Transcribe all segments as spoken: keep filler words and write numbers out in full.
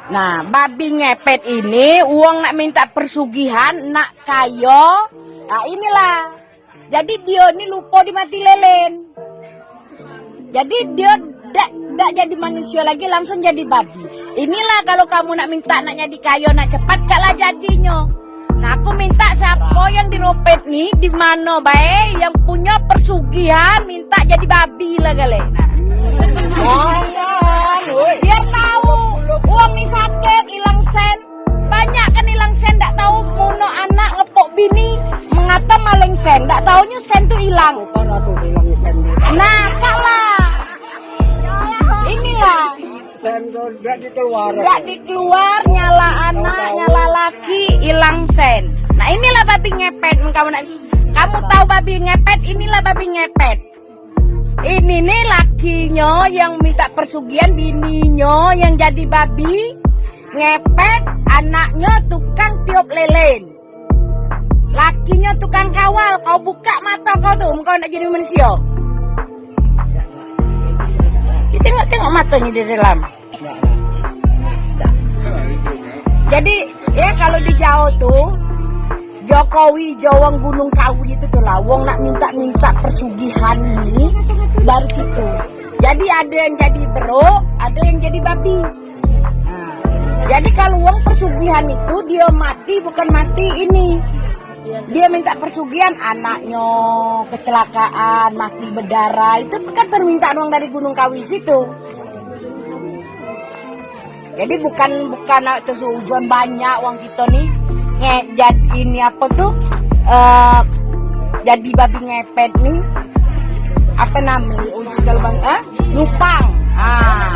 Nah, babi ngepet ini, wong nak minta persugihan, nak kayo. Nah, inilah. Jadi dio ni lupo di mati lelen. Jadi dio dak dak jadi manusia lagi, langsung jadi babi. Inilah kalau kamu nak minta nak jadi kayo, nak cepat, kak lah jadinyo. Nah, aku minta siapo yang di Ropet ni, di mano bae yang punyo persugihan minta jadi babi lah gale. Nah. Jangan, woi. Biar tahu, wong ni sakit, ilang sen. Banyak kan ilang sen, dak tahu muno anak ngepok bini, mengato maling sen, dak tahunya sen tu ilang. Bukan aku ilang sen. Nah, kak lah. Inilah. Sen tu dak dikeluar. Dak dikeluar, nyala anak, nyala laki, ilang sen. Nah, inilah babi ngepet, kamu nak, kamu tahu babi ngepet, inilah babi ngepet. Ini nih lakinyo yang minta persugihan, bininyo yang jadi babi ngepet, anaknyo tukang tiup lilin. Lakinyo tukang kawal, kau buka mato kau tu, kau nak jadi manusia. Tengok-tengok matonyo di dalam. Jadi, ya, kalau di Jawa tu, Jokowi, Jawang Gunung Kawi itu tu lah, wong nak minta-minta persugihan ini dari situ. Jadi, ada yang jadi beruk, ada yang jadi babi. Nah, jadi, kalau wong persugihan itu, dia mati, bukan mati ini. Dia minta persugihan, anaknya kecelakaan, mati berdarah, itu kan permintaan wong dari Gunung Kawi situ. Jadi bukan, bukan nak tersujon banyak wong kito ni. Nge, jad, ini apa tu? Eh, jadi babi ngepet ni. Apa nama? Kalau bang, eh? Nyupang. Ah.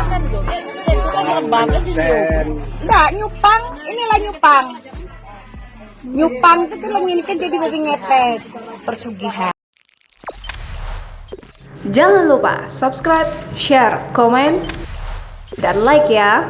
Enggak, nyupang. Inilah nyupang. Nyupang tu tuh ini kan jadi babi ngepet. Persugihan. Jangan lupa subscribe, share, komen, dan like ya.